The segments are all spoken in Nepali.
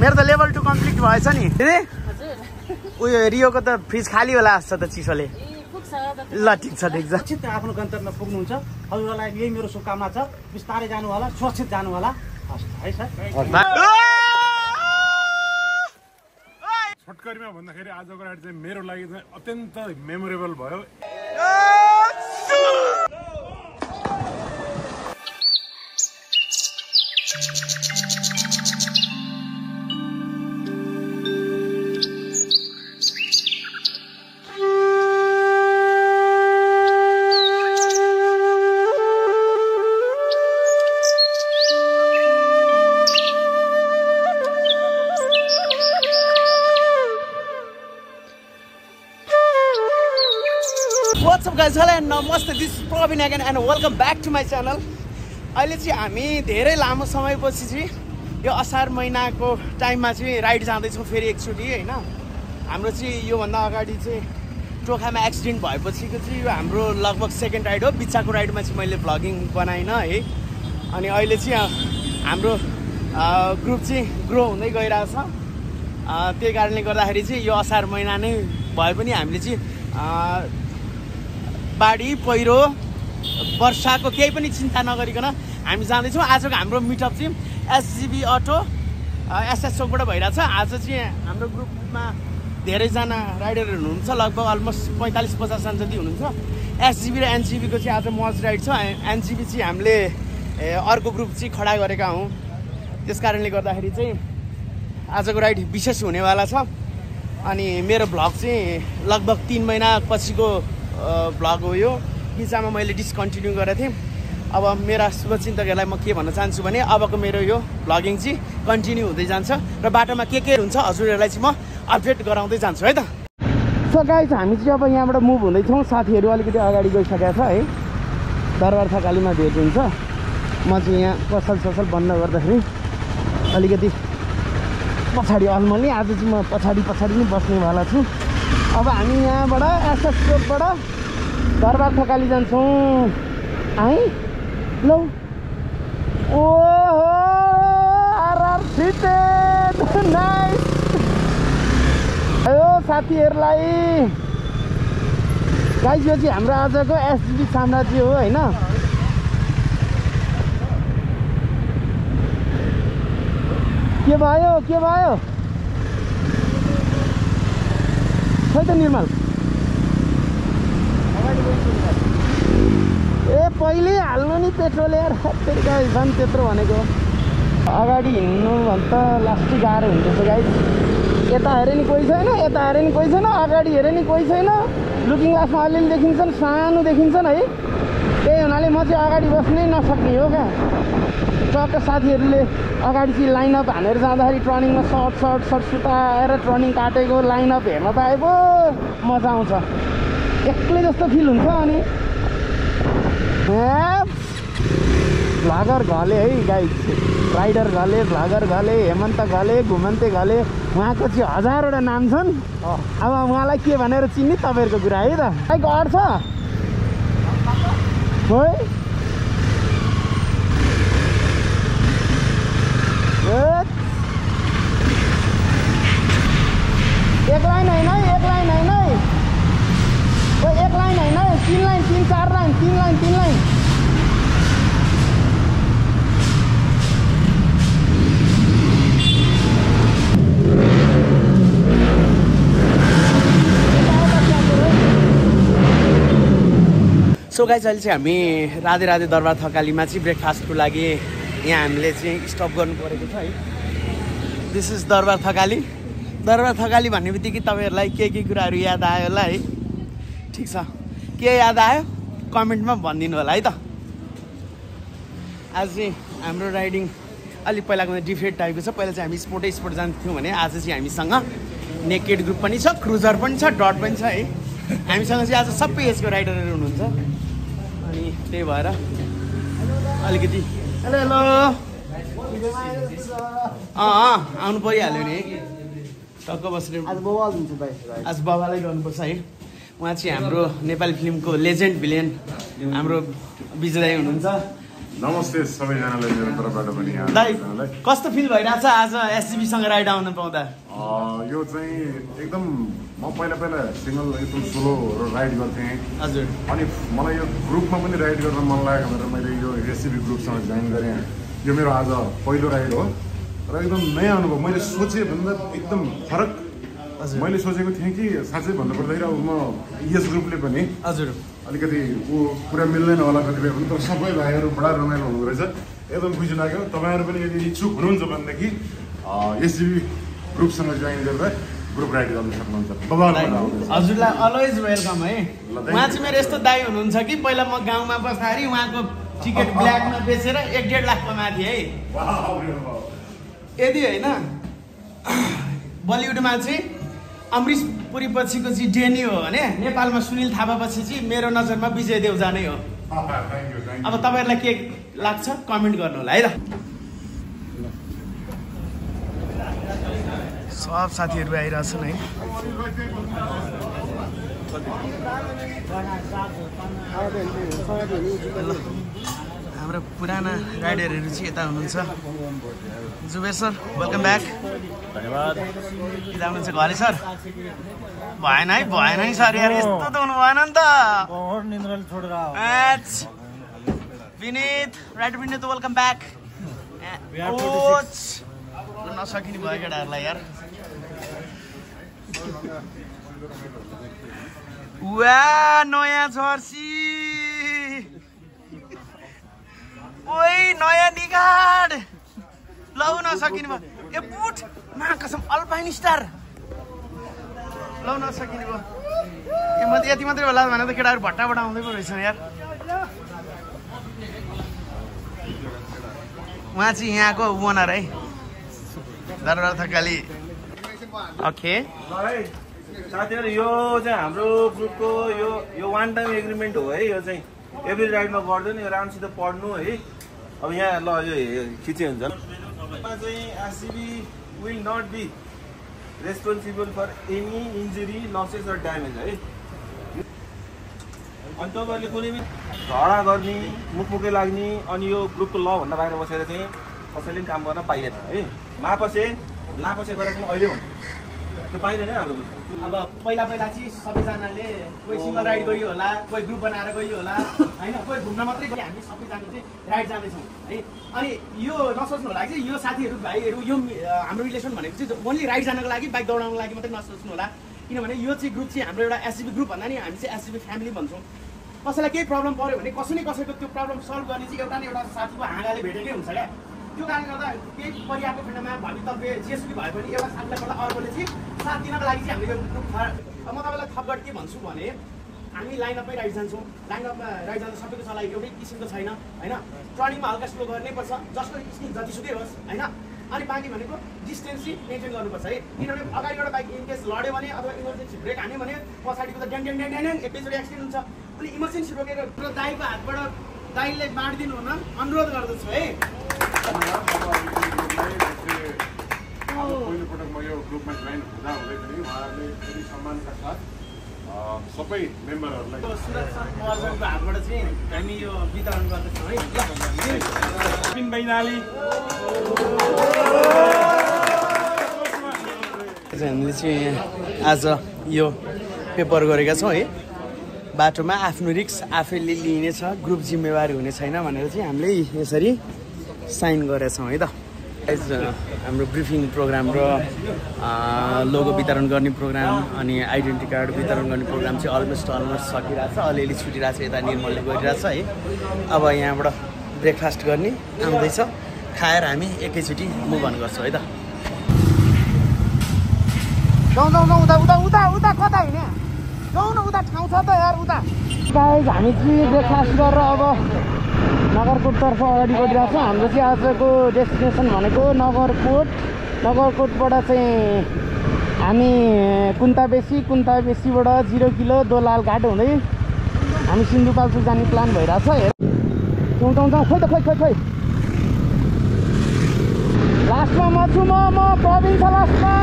मेरो त लेभल 2 कम्प्लिट भएछ नि दिदी उयो रियोको त फ्रिज खाली होला जस्तो त चिसोले ल ठिक छ आफ्नो गन्तव्यमा पुग्नुहुन्छ हजुरलाई यही मेरो शुभकामना छ बिस्तारै जानु होला सुरक्षित जानु होला है सर छोटकरीमा भन्दाखेरि आजको राइड चाहिँ मेरो लागि चाहिँ अत्यन्त मेमोरेबल भयो What's up guys, hello and namaste, this is Praveen again and welcome back to my channel. अहिले चाहिँ हामी धेरै लामो समयपछि चाहिँ यो असार महिनाको टाइममा चाहिँ राइड जाँदैछौँ फेरि एकचोटि होइन। हाम्रो चाहिँ योभन्दा अगाडि चाहिँ टोखामा एक्सिडेन्ट भएपछिको चाहिँ यो हाम्रो लगभग सेकेन्ड राइड हो। बिचाको राइडमा चाहिँ मैले भ्लगिङ बनाइनँ है। अनि अहिले चाहिँ हाम्रो ग्रुप चाहिँ ग्रो हुँदै गइरहेछ। त्यही कारणले गर्दाखेरि चाहिँ यो असार महिना नै भए पनि हामीले चाहिँ बाढी पहिरो वर्षाको केही पनि चिन्ता नगरिकन हामी जाँदैछौँ। आजको हाम्रो मिटअप चाहिँ एसजिबी अटो एसएस चोकबाट भइरहेछ। आज चाहिँ हाम्रो ग्रुपमा धेरैजना राइडरहरू हुनुहुन्छ, लगभग अलमोस्ट 45-50जना जति हुनुहुन्छ। एसजिबी र एनजिबीको चाहिँ आज मज राइड छ। एनजिबी चाहिँ हामीले अर्को ग्रुप चाहिँ खडा गरेका हौँ। त्यस कारणले गर्दाखेरि चाहिँ आजको राइड विशेष हुनेवाला छ। अनि मेरो भ्लग चाहिँ लगभग 3 महिना पछिको भ्लग हो यो। बिचमा मैले डिस्कन्टिन्यू गरेको थिएँ। अब मेरा शुभचिन्तकहरूलाई म के भन्न चाहन्छु भने अबको मेरो यो भ्लगिङ चाहिँ कन्टिन्यू हुँदै जान्छ र बाटोमा के हुन्छ हजुरहरूलाई चाहिँ म अपडेट गराउँदै जान्छु है त। सो गाइस हामी चाहिँ अब यहाँबाट मुभ हुँदैछौँ। साथीहरू अलिकति अगाडि गइसकेको छ है। दरबार थकालीमा भेट हुन्छ। म चाहिँ यहाँ पसल बन्द गर्दाखेरि अलिकति पछाडि अलमल्ने आज चाहिँ म पछाडि नै बस्नेवाला छु। अब हामी यहाँबाट एसएस चोकबाट दरबार थकाली जान्छौँ है। ल ओहो आरआर फिटेड नाइस यो साथीहरूलाई गाइस यो चाहिँ हाम्रो आजको एसजिबी साम्राज्य हो होइन। के भयो खै त निर्मल ए पहिले हाल्नु नि पेट्रोल यार झन् त्यत्रो भनेको। अगाडि हिँड्नु भन्छ लास्टै गाह्रो हुन्छ गाइस। यता हेरे नि कोही छैन, यता हेरे नि कोही छैन, अगाडि हेरे नि कोही छैन। लुकिङ ग्लासमा अलिअलि देखिन्छन्, सानो देखिन्छन् है। त्यही हुनाले म चाहिँ अगाडि बस्नै नसक्ने हो क्या। टक्क साथीहरूले अगाडि चाहिँ लाइनअप हानेर जाँदाखेरि टर्निङमा सर्ट सुताएर टर्निङ काटेको लाइनअप हेर्न पाए पो मजा आउँछ। एक्लै जस्तो फिल हुन्छ। अनि भ्लगर घले है गाइस, राइडर घले, भ्लगर घले, हेमन्त घले, घुमन्ते घले, उहाँको चाहिँ हजारवटा नाम छन्। अब उहाँलाई के भनेर चिन्ने तपाईँहरूको कुरा है त। खै घर छ है एक लाइन होइन है, एक लाइन होइन है, एक लाइन होइन है, 3 line 3-4 line 3 line. So guys अहिले चाहिँ हामी राधे दरबार थकालीमा चाहिँ ब्रेकफास्टको लागि यहाँ हामीले चाहिँ स्टप गर्नु परेको छ है। दिस इज दरबार थकाली। दरबार थकाली भन्ने बित्तिकै तपाईँहरूलाई के कुराहरू याद आयो होला है। ठिक छ, के याद आयो कमेन्टमा भनिदिनु होला है त। आज चाहिँ हाम्रो राइडिङ अलिक पहिलाको डिफ्रेन्ट टाइपको छ। पहिला चाहिँ हामी स्पोर्ट जान्थ्यौँ भने आज चाहिँ हामीसँग नेकेड ग्रुप पनि छ, क्रुजर पनि छ, डट पनि छ है। हामीसँग चाहिँ आज सबै एजको राइडरहरू हुनुहुन्छ। अनि त्यही भएर अलिकति हेलो आउनु परिहाल्यो नि टक्क बस्ने। आज बाबालाई गर्नुपर्छ है। उहाँ चाहिँ हाम्रो नेपाली फिल्मको लेजेन्ड भिलेन हाम्रो विजय दाइ हुनुहुन्छ। नमस्ते सबैजनालाई मेरो तर्फबाट पनि दाइ कस्तो फिल भइरहेछ आज एसजिबीसँग राइड आउन पाउँदा? यो चाहिँ एकदम म पहिला सिङ्गल एकदम सोलो राइड गर्थेँ। हजुर। अनि मलाई यो ग्रुपमा पनि राइड गर्न मन लाग्यो भनेर मैले यो एसजिबी ग्रुपसँग जोइन गरेँ। यो मेरो आज पहिलो राइड हो र एकदम नयाँ अनुभव। मैले सोचेँ भन्दा एकदम फरक। मैले सोचेको थिएँ कि साँच्चै भन्नुपर्दाखेरि अब म यस ग्रुपले पनि हजुर अलिकति पुरा मिल्दैन होला कतिपय पनि, तर सबै भाइहरू बडा रमाइलो हुँदो रहेछ। एकदम खुसी लाग्यो। तपाईँहरू पनि यदि इच्छुक हुनुहुन्छ भनेदेखि एसजिबी ग्रुपसँग जोइन गरेर ग्रुप राइड गर्न सक्नुहुन्छ। हजुरलाई अलवेज वेलकम है। उहाँ चाहिँ मेरो यस्तो दाइ हुनुहुन्छ कि पहिला म गाउँमा बस्दाखेरि उहाँको टिकट ब्ल्याकमा बेचेर 1-1.5 लाख कमाएको थिएँ है। यदि होइन बलिउडमा चाहिँ अमरीश पुरी पछिको चाहिँ डेनी हो भने नेपालमा सुनिल थापा पछि चाहिँ मेरो नजरमा विजय देवजा नै हो। अब तपाईँहरूलाई के लाग्छ कमेन्ट गर्नु होला है त। सब साथीहरू आइरहेछन् है। हाम्रो पुराना राइडरहरू चाहिँ यता हुनुहुन्छ। Zuber sir welcome back. धन्यवाद। के हुनुहुन्छ घरे सर? भएन है सर यार, यस्तो त हुनु भएन नि त। Vineet rider Vineet welcome back. नसकिने भयो केटाहरूलाई यार। वा नयाँ जर्सी, ओइ नयाँ निगाड, लौ नसकिने भयो। ए बुट मा कसम अल्पाइन स्टार, लौ नसकिने भयो। ए म त यति मात्रै होला भने त केटाहरू भट्टाबाट आउँदै पो रहेछ यार। उहाँ चाहिँ यहाँको ओनर है, दरबार थकाली। ओके साथीहरू, यो चाहिँ हाम्रो ग्रुपको यो वान टाइम एग्रिमेन्ट हो है। यो चाहिँ एभ्री राइडमा गर्दैन, यो राम्रोसित पढ्नु है। अब यहाँ ल यो खिचे हुन्छ चाहिँ SGB will not be responsible for any injury, losses or damage है। अनि तपाईँहरूले कुनै पनि झगडा गर्ने, मुखमुखै लाग्ने, अनि यो ग्रुपको लभन्दा बाहिर बसेर चाहिँ कसैले पनि काम गर्न पाइएन है। लापसे गरेर पनि अहिले हुन्छ त्यो पाइँदैन है। अब पहिला चाहिँ सबैजनाले कोही सिङ्गल राइड गयो होला, कोही ग्रुप बनाएर गयो होला होइन, कोही घुम्न मात्रै गयो। हामी सबैजना चाहिँ राइड जाँदैछौँ है। अनि यो नसोच्नु होला कि यो साथीहरू भाइहरू यो हाम्रो रिलेसन भनेको चाहिँ ओन्ली राइड जानको लागि, बाइक दौडाउनको लागि मात्रै नसोच्नु होला। किनभने यो चाहिँ ग्रुप चाहिँ हाम्रो एउटा एसजिबी ग्रुप भन्दा नि हामी चाहिँ एसजिबी फ्यामिली भन्छौँ। कसैलाई केही प्रब्लम पऱ्यो भने कसै न कसैको त्यो प्रब्लम सल्भ गर्ने चाहिँ एउटा न एउटा साथीको हाँगाले भेटेकै हुन्छ क्या। त्यो कारणले गर्दा केही परिवारको खण्डमा भवितव्य जेसुकै भए पनि एउटा साथीलाई गर्दा अर्कोले चाहिँ साथ दिनको लागि चाहिँ हामीले यो ग्रुप म तपाईँलाई थपबाट के भन्छु भने हामी लाइनअपमै राइड जान्छौँ। लाइनअपमा राइड जाँदा सबैको सल्लाह एउटै किसिमको छैन होइन। टर्निङमा हल्का स्लो गर्नै पर्छ, जसको स्किल जतिसुकै होस् होइन। अनि बाँकी भनेको डिस्टेन्स चाहिँ मेन्टेन गर्नुपर्छ है। किनभने अगाडिबाट बाइक इनकेस लड्यो भने अथवा इमर्जेन्सी ब्रेक हान्यो भने पछाडिको त ड्याङ ड्याङ ड्याङ ड्याङ एकैचोटि एक्सिडेन्ट हुन्छ। अनि इमर्जेन्सी रोकेर दाइको हातबाट दाइले बाँडिदिनु हुन अनुरोध गर्दछु है। पहिलोपटक म यो ग्रुपमा जोइन हुँदै पनि उहाँहरूले फेरि सम्मानका साथ सबै मेम्बरहरूलाई सुरज सर मर्जनको हातबाट चाहिँ हामी यो वितरण गर्दछौँ है। हामीले चाहिँ आज यो पेपर गरेका छौँ है। बाटोमा आफ्नो रिक्स आफैले लिनेछ, ग्रुप जिम्मेवारी हुने छैन भनेर चाहिँ हामीले यसरी साइन गरेका छौँ है त। हाम्रो ब्रिफिङ प्रोग्राम र लोगो वितरण गर्ने प्रोग्राम अनि आइडेन्टिटी कार्ड वितरण गर्ने प्रोग्राम चाहिँ अलमोस्ट सकिरहेको छ। अलिअलि छुटिरहेको छ, यता निर्मलले गरिरहेछ है। अब यहाँबाट ब्रेकफास्ट गर्ने आउँदैछ, खाएर हामी एकैचोटि मुभ अन गर्छौँ है त। जाउँ उता कता हिँड्ने? जाउँ न उता, ठाउँ छ त यार उता। गाइज हामी चाहिँ ब्रेकफास्ट गरेर अब नगरकोटतर्फ अगाडि बढिरहेको छ। हाम्रो चाहिँ आजको डेस्टिनेसन भनेको नगरकोटबाट चाहिँ हामी कुन्ताबेसीबाट 0 किलो दोलाल घाट हुँदै हामी सिन्धुपाल्चोक जाने प्लान भइरहेछ। जाउँ खोइ लास्टमा म छु, म प्रवीण छ लास्टमा।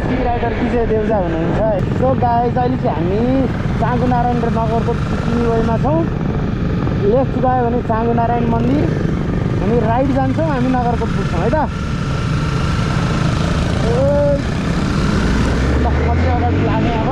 एससी राइडर विजय देउजा हुनुहुन्छ। सो गाइस अहिले चाहिँ हामी चाँगुनारायण र नगरकोट पुग्ने वेमा छौँ। लेफ्ट गयो भने चाँगुनारायण मन्दिर, हामी राइट जान्छौँ, हामी नगरकोट पुग्छौँ है त। मजाले अगाडि लाग्ने अब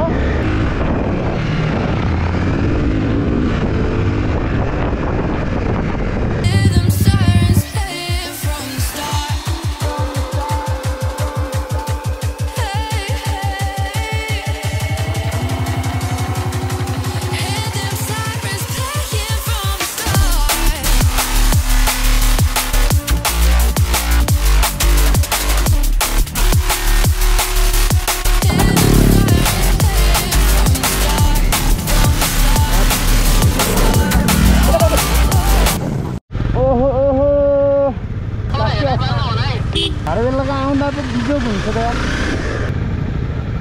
बेलुका आउँदा त बिजोग हुन्छ त यार।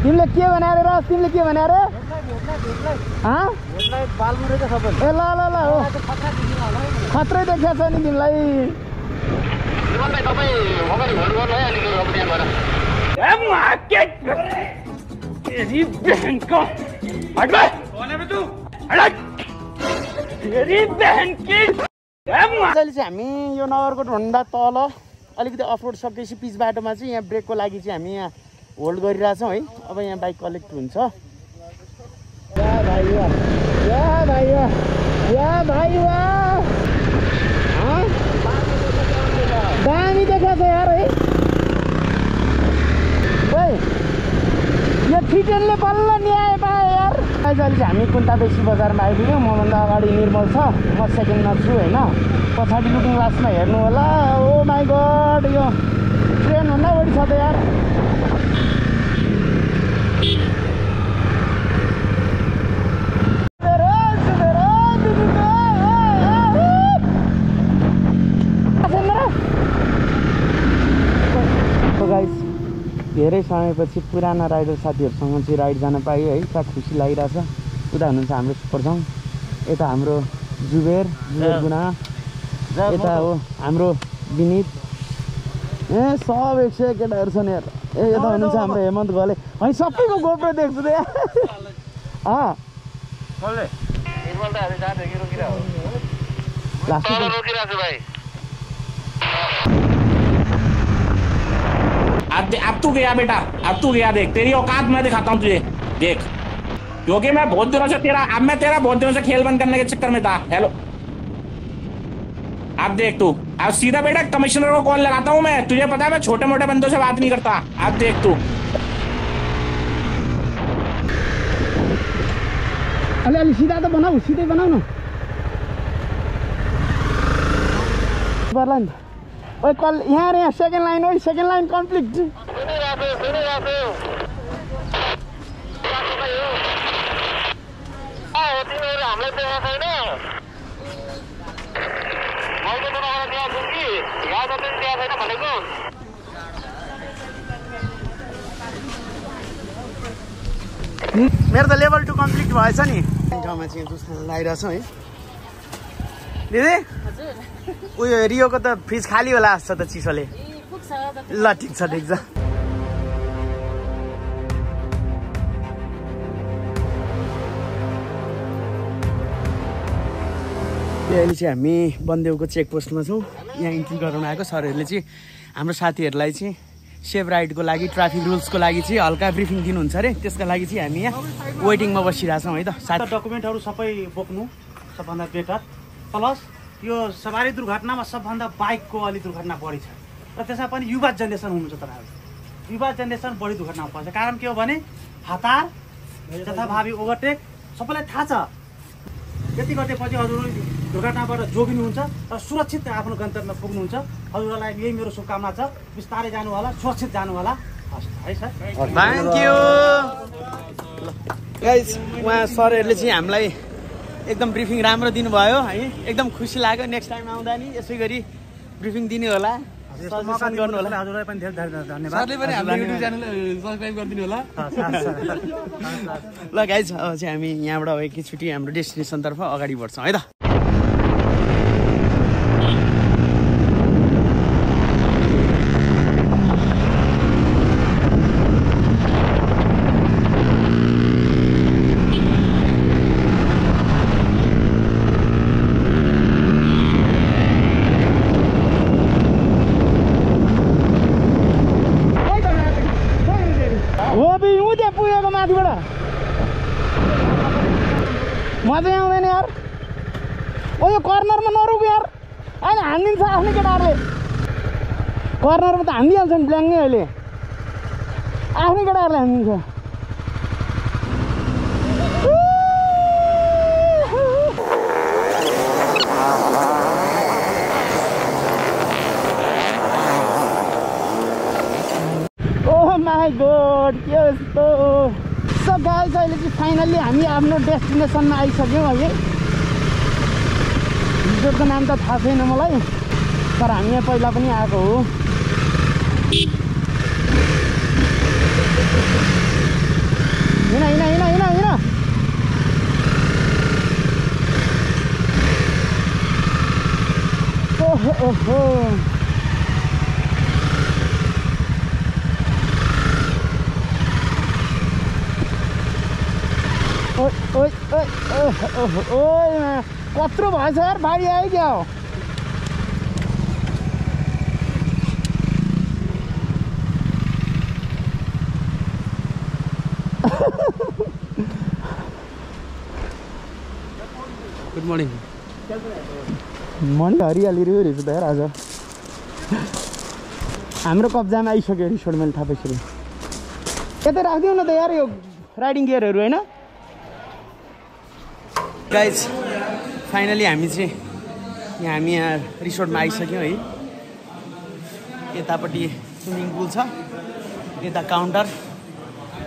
तिमीले के भने अरे रस, तिमीले के भने अरे? ए ल ल ल हो खत्रै देखाएको छ नि तिमीलाई। अहिले चाहिँ हामी यो नगरकोट भन्दा तल अलिकति अफरोड सकेपछि पिच बाटोमा चाहिँ यहाँ ब्रेकको लागि चाहिँ हामी यहाँ होल्ड गरिरहेछौँ है। अब यहाँ बाइक कलेक्ट हुन्छ। दामी देखाएको छ यार है। यो थिटेनले बल्ल न्याय पायो यार। अहिले चाहिँ हामी कुन्ता बेसी बजारमा आइपुग्यौँ। मभन्दा अगाडि निर्मल छ, म सेकेन्डमा छु होइन। पछाडि लुकिङ ग्लासमा हेर्नु होला। ओ माई गड, यो ट्रेनभन्दा बढी छ त यार। गाइस धेरै समयपछि पुराना राइडर साथीहरूसँग चाहिँ राइड जान पायो है। पुरा खुसी लागिरहेछ। उता हुनुहुन्छ हाम्रो सुपरजङ, यता हाम्रो जुबेर गुना, यता हो हाम्रो विनित। सब 101 केटाहरू छन् यार। यता हुनुहुन्छ हाम्रो हेमन्त गले। है सबैको गोप्रो देख्छु त यार। अब तू गया बेटा, अब तू गया। देख तेरी औकात मैं दिखाता हूँ तुझे, देख। क्योंकि मैं बहुत दिनों से तेरा बहुत दिनों से खेल बंद करने के चक्कर में था। हेलो अब देख तू, अब सीधा बेटा कमिश्नर को कॉल लगाता हूँ मैं। तुझे पता है मैं छोटे मोटे बंदों से बात नहीं करता। अब देख तू। अलि सीधा तो बनाऊ, सीधे बनाऊ न। ओए कल यहाँ रे, सेकेन्ड लाइन हो, सेकेन्ड लाइन कम्प्लिट। मेरो त लेभल 2 कम्प्लिट भएछ नि। ठाउँमा चाहिँ जुस खान लागिरहेछ है दिदी। उयो रियोको त फ्रिज खाली होला जस्तो त चिसोले। ल ठिक छ ठिक छ। अहिले चाहिँ हामी बन्देउको चेकपोस्टमा छौँ। यहाँ इन्ट्री गराउन आएको सरहरूले चाहिँ हाम्रो साथीहरूलाई चाहिँ सेफ राइडको लागि, ट्राफिक रुल्सको लागि चाहिँ हल्का ब्रिफिङ दिनुहुन्छ अरे। त्यसका लागि चाहिँ हामी यहाँ वेटिङमा बसिरहेछौँ है त। साथी डकुमेन्टहरू सबै बोक्नु सबभन्दा बेटर। प्लस यो सवारी दुर्घटनामा सबभन्दा बाइकको अलि दुर्घटना बढी छ र त्यसमा पनि युवा जेनेरेसन हुनुहुन्छ। तपाईँहरू युवा जेनेरेसन बढी दुर्घटनामा पर्छ। कारण के हो भने हतार, जथाभावी ओभरटेक सबैलाई थाहा छ। यति गतेपछि हजुर दुर्घटनाबाट जोगिनुहुन्छ र सुरक्षित आफ्नो गन्तव्यमा पुग्नुहुन्छ। हजुरहरूलाई यही मेरो शुभकामना छ। बिस्तारै जानु होला, सुरक्षित जानु होला। हस् है सर, थ्याङ्क यू गाइस। उहाँ सरहरूले चाहिँ हामीलाई एकदम ब्रिफिङ राम्रो दिनुभयो है। एकदम खुसी लाग्यो। नेक्स्ट टाइम आउँदा नि यसै गरी ब्रिफिङ दिने होला, सजेसन गर्नु होला। हजुरलाई पनि धेरै धेरै धन्यवाद। सरले पनि हाम्रो युट्युब च्यानल सब्स्क्राइब गरिदिनु होला। ल गाइज अब चाहिँ हामी यहाँबाट एकैचोटि हाम्रो डेस्टिनेसनतर्फ अगाडि बढ्छौँ है त। माथिबाट मजा आउँदैन यार ओ यो कर्नरमा नरोक यार अहिले हानिदिन्छ आफ्नै केटाहरूले कर्नरमा त हानिदिइहाल्छ नि ब्ल्याङ्गै अहिले आफ्नै केटाहरूले हानिदिन्छ माई गॉड के यस्तो सो गाइस अहिले चाहिँ फाइनल्ली हामी आफ्नो डेस्टिनेसनमा आइसक्यौँ है रिजोर्टको नाम त थाहा छैन मलाई तर हामी यहाँ पहिला पनि आएको हो हिँड हिँड हिँड हिँड हिँड ओहो ओहो ओइ ओइ ओइ कत्रो भएछ यार बाढी आयो क्या हो गुड मर्निङ मन हरियाली रहेछ त यार आज हाम्रो कब्जामा आइसक्यो रिसोर्ट मैले थाहा पाइसकेँ यतै राखिदिउँ न त यार यो राइडिङ गियरहरू होइन गाइज फाइनली हामी यहाँ रिसोर्टमा आइसक्यौँ है यतापट्टि स्विमिङ पुल छ यता काउन्टर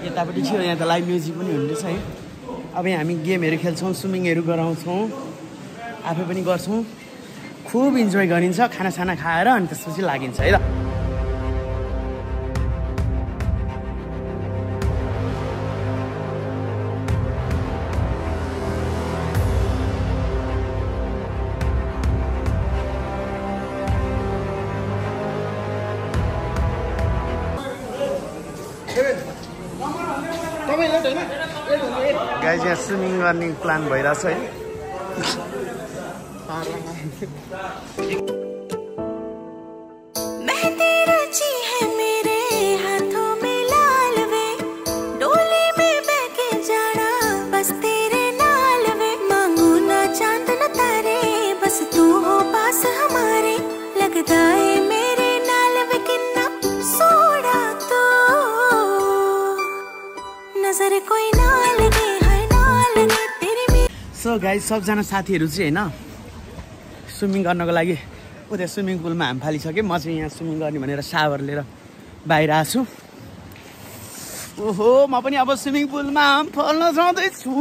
यतापट्टि थियो यहाँ त लाइभ म्युजिक पनि हुँदैछ है अब यहाँ हामी गेमहरू खेल्छौँ स्विमिङहरू गराउँछौँ आफै पनि गर्छौँ खुब इन्जोय गरिन्छ खानासाना खाएर अनि त्यसपछि लागिन्छ है त गाइज यहाँ स्विमिङ गर्ने प्लान भइरहेछ है सो गाइज सबजना साथीहरू चाहिँ होइन स्विमिङ गर्नको लागि उता स्विमिङ पुलमा हाम फालिसकेँ म चाहिँ यहाँ स्विमिङ गर्ने भनेर सावर लिएर बाहिर आएको छु ओहो म पनि अब स्विमिङ पुलमा हाम फाल्न जाँदैछु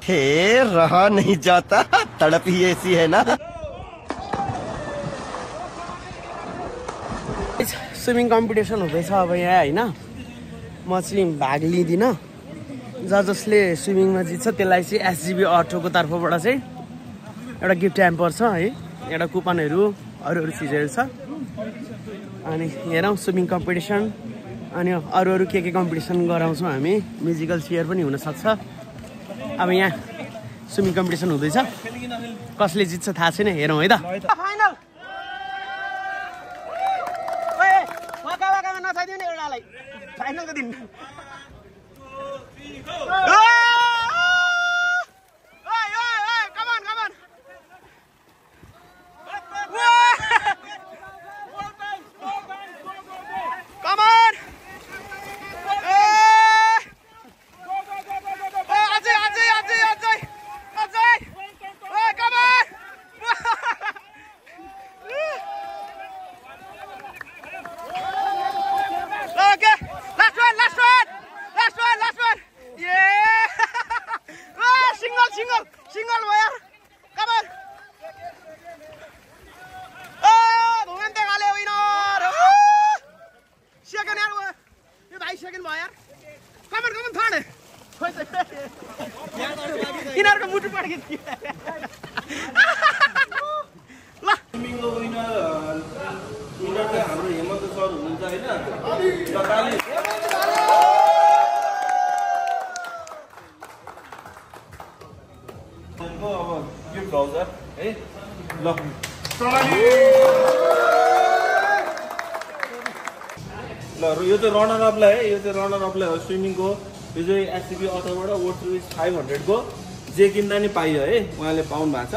हे रहा नहीं जाता तड़प ही ऐसी है ना स्विमिङ कम्पिटिसन हुँदैछ अब यहाँ होइन म चाहिँ भाग लिँदिनँ जसले स्विमिङमा जित्छ त्यसलाई चाहिँ एसजिबी अटोको तर्फबाट चाहिँ एउटा गिफ्ट ह्याम्पर छ है एउटा कुपनहरू अरू चिजहरू छ अनि हेरौँ स्विमिङ कम्पिटिसन अनि अरू के कम्पिटिसन गराउँछौँ हामी म्युजिकल चेयर पनि हुनसक्छ अब यहाँ स्विमिङ कम्पिटिसन हुँदैछ कसले जित्छ थाहा छैन हेरौँ है त फाइनल फाइनलको दिन यो चाहिँ रनर अपलाई है यो चाहिँ रनर अपलाई हो स्विमिङको यो चाहिँ एससीबी अटोबाट वोट सर्भिस 500 को जे किन्दा नि पाइयो है, उहाँले पाउनु भएको छ।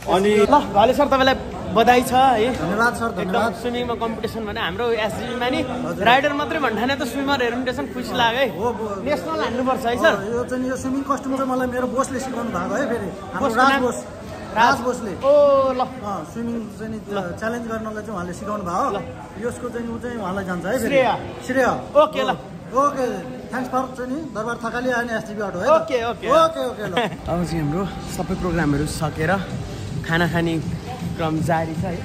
अनि ल भाले सर तपाईँलाई बधाई छ है। धन्यवाद सर, धन्यवाद। स्विमिङमा कम्पिटिसन भने हाम्रो एसजिबीमा नि राइडर मात्रै भन्ठाने त स्विमरहरू नि त्यसमा खुसी लाग्यो है। नेसनल हान्नुपर्छ है सर। यो चाहिँ यो स्विमिङ कस्ट्युम चाहिँ मलाई मेरो बोसले सिकाउनु भएको है। फेरि राज बोसले ओ ल स्विमिङ चाहिँ च्यालेन्ज गर्नलाई चाहिँ उहाँले सिकाउनु भयो। यसको चाहिँ ऊ चाहिँ उहाँलाई जान्छ है। श्रेय ओके ल ओके, थ्याङ्क्स फर चाहिँ नि दरबार थकाली आयो नि एसटिभी अटो है। ओके ओके ओके ओके ल। अब चाहिँ हाम्रो सबै प्रोग्रामहरू सकेर खाना खाने क्रम जारी छ है।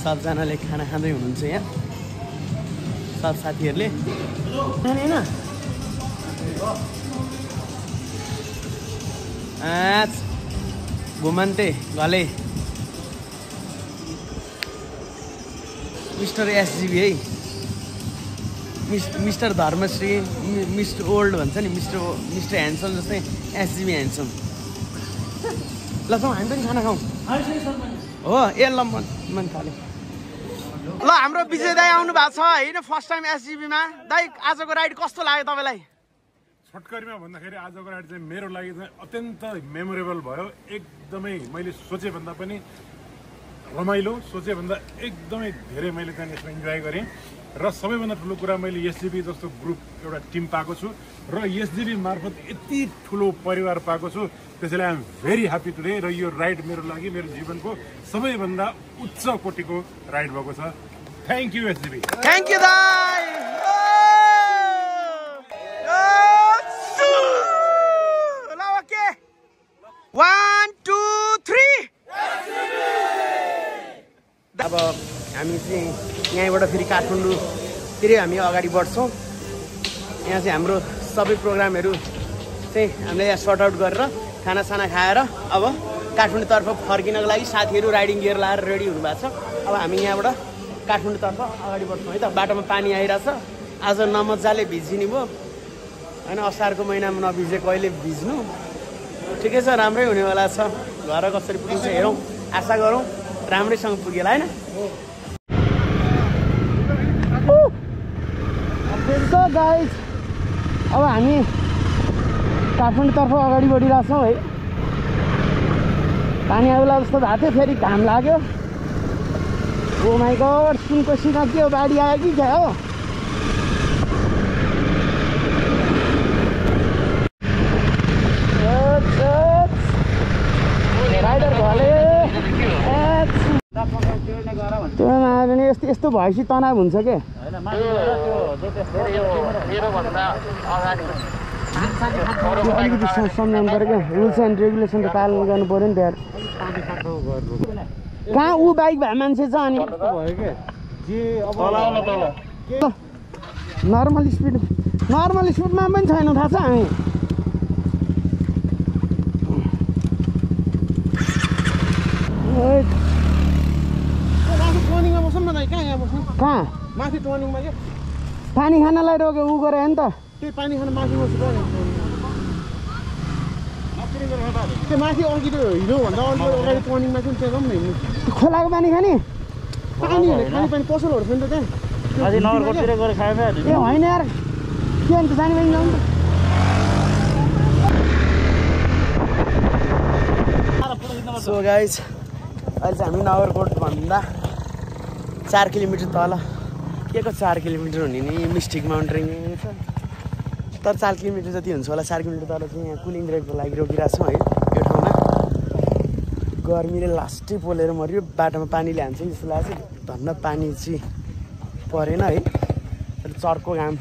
सबजनाले खाना खाँदै हुनुहुन्छ यहाँ, सब साथीहरूले खाने होइन। घुमन्ते गले मिस्टर एसजिबी है, मिस्टर धर्मश्री, मिस्टर ओल्ड भन्छ नि, मिस्टर ह्यान्डसम जस्तै एसजिबी ह्यान्डसम। ल जाउँ हामी पनि खाना खाउँ हो। ए ल मन थाल्यो। ल हाम्रो विजय दाई आउनु भएको छ होइन, फर्स्ट टाइम एसजिबीमा। दाई आजको राइड कस्तो लाग्यो तपाईँलाई? छोटकरीमा भन्दाखेरि आजको राइड चाहिँ मेरो लागि चाहिँ अत्यन्त मेमोरेबल भयो। एकदमै मैले सोचेभन्दा पनि रमाइलो, सोचेभन्दा एकदमै धेरै मैले त्यहाँ यसमा इन्जोय गरेँ। र सबैभन्दा ठुलो कुरा मैले एसजिबी जस्तो ग्रुप एउटा टिम पाएको छु र एसजिबी मार्फत यति ठुलो परिवार पाएको छु। त्यसैले I am very happy today. र यो राइड मेरो लागि मेरो जीवनको सबैभन्दा उच्च कोटिको राइड भएको छ। Thank you SGB. Thank you दाई। ल ओके 1 2 3 अब हामी चाहिँ यहीँबाट फेरि काठमाडौँतिरै हामी अगाडि बढ्छौँ। यहाँ चाहिँ हाम्रो सबै प्रोग्रामहरू चाहिँ हामीले यहाँ सर्ट आउट गरेर खानासाना खाएर अब काठमाडौँतर्फ फर्किनको लागि साथीहरू राइडिङ गियर लाएर रेडी हुनुभएको छ। अब हामी यहाँबाट काठमाडौँतर्फ अगाडि बढ्छौँ है त। बाटोमा पानी आइरहेछ, आज नमजाले भिजिने भयो होइन। असारको महिनामा नभिजे कहिले भिज्नु। ठिकै छ, राम्रै हुनेवाला छ। घर कसरी पुगिन्छ हेरौँ, आशा गरौँ राम्रैसँग पुगेला होइन। गाइज अब हामी काठमाडौँतर्फ अगाडि बढिरहेछौँ है। पानी आउला जस्तो भएको थियो, फेरि घाम लाग्यो। ओ माई गड, सुनकोसीमा के हो, बाढी आयो कि क्या हो? राइडर भले त्यो नआयो भने यस्तो यस्तो भएपछि तनाव हुन्छ के। अलिकति सम्झाउनु पऱ्यो क्या, रुल्स एन्ड रेगुलेसन त पालन गर्नु पऱ्यो नि त यार। कहाँ ऊ बाइक भए मान्छे छ अनि नर्मल स्पिडमा पनि छैन, थाहा छ हामी। टर्निङमा बस्छौँ न दाइ, कहाँ यहाँ बस्नु? कहाँ माथि टर्निङमा क्या पानी खानलाई रोक्यो ऊ गरे नि त। त्यही पानी खान माथि बस्नु पऱ्यो। त्यो माथि अघि त्यो हिँड्नुभन्दा अगाडि टर्निङमा चाहिँ त्यहाँ जाउँ न हिँड्नु। खोलाको पानी खाने पानी खाने पानी पसलहरू छ नि त त्यहाँ। ए होइन यार, के अन्त जाने पनि जाउँ त। सो गाइज अहिले चाहिँ हामी नगरकोट भन्दा 4 किलोमिटर तल, के को 4 किलोमिटर हुने नि, मिस्टिक माउन्टेन छ तर 4 किलोमिटर जति हुन्छ होला। 4 किलोमिटर तल चाहिँ यहाँ कुलिङ ब्रेकको लागि रोकिरहेको छौँ है। यो ठाउँमा गर्मीले लास्टै पोलेर मऱ्यो, बाटोमा पानीले हान्छ जस्तो लाग्छ। धन्न पानी चाहिँ परेन है, चर्को घाम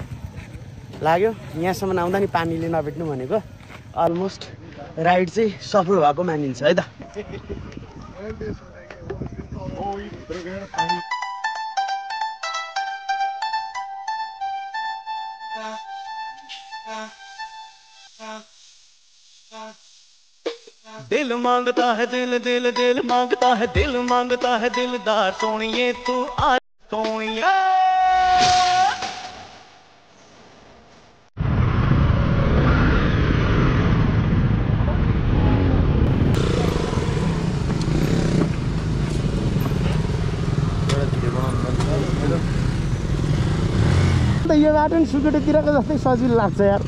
लाग्यो। यहाँसम्म आउँदा नि पानीले नभेट्नु भनेको अलमोस्ट राइड चाहिँ सफल भएको मानिन्छ है त। दिल मांगता है दिल दिल दिल मांगता है, दिल मांगता है दिलदार सोनिए तू आ सोनिया। यो बाटो नि सुकेटोतिरको जस्तै सजिलो लाग्छ यार।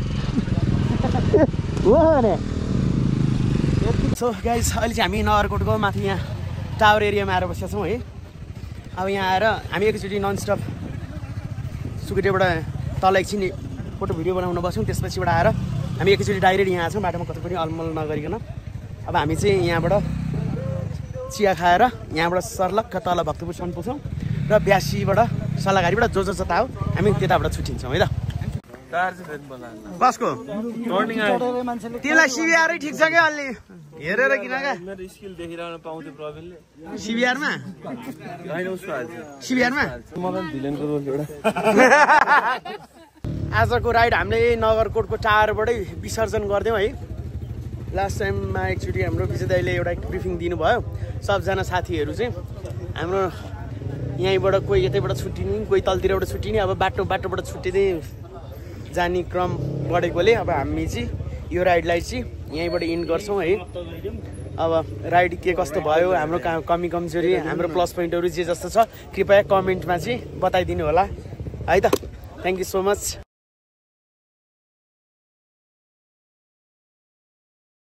सो गाइस अहिले चाहिँ हामी नगरकोटको माथि यहाँ टावर एरियामा आएर बसेका छौँ है। अब यहाँ आएर हामी एकैचोटि ननस्टप सुकुटेबाट तल एकछिन फोटो भिडियो बनाउन बस्यौँ। त्यसपछिबाट आएर हामी एकैचोटि डाइरेक्ट यहाँ आछौँ बाटोमा कतै पनि अलमल नगरिकन। अब हामी चाहिँ यहाँबाट चिया खाएर यहाँबाट सर्लक्क तल भक्तपुरसम्म पुग्छौँ र ब्यासीबाट सल्लाघारीबाट जो जता हो हामी त्यताबाट छुट्टिन्छौँ है त। बसको त्यसलाई सिबिआरै ठिक छ क्या अलि हेरेर किन क्या मेरो स्किल देखिरहन पाउँथ्यो प्रवीणले सिबिआरमा मलाई भिलेनको रोल एउटा आजको राइड हामीले नगरकोटको टावरबाटै विसर्जन गरिदिउँ है। लास्ट टाइममा एकचोटि हाम्रो विजय दाइले एउटा ब्रिफिङ दिनुभयो। सबजना साथीहरू चाहिँ हाम्रो यहीँबाट कोही यतैबाट छुट्टिने कोही तलतिरबाट छुट्टिने अब बाटोबाट छुट्टिँदै जाने क्रम बढेकोले अब हामी चाहिँ यो राइडलाई चाहिँ यहीँबाट इन्ड गर्छौँ है। अब राइड के कस्तो भयो हाम्रो कमी कमजोरी हाम्रो प्लस पोइन्टहरू जे जस्तो छ कृपया कमेन्टमा चाहिँ बताइदिनु होला है त। Thank you so much.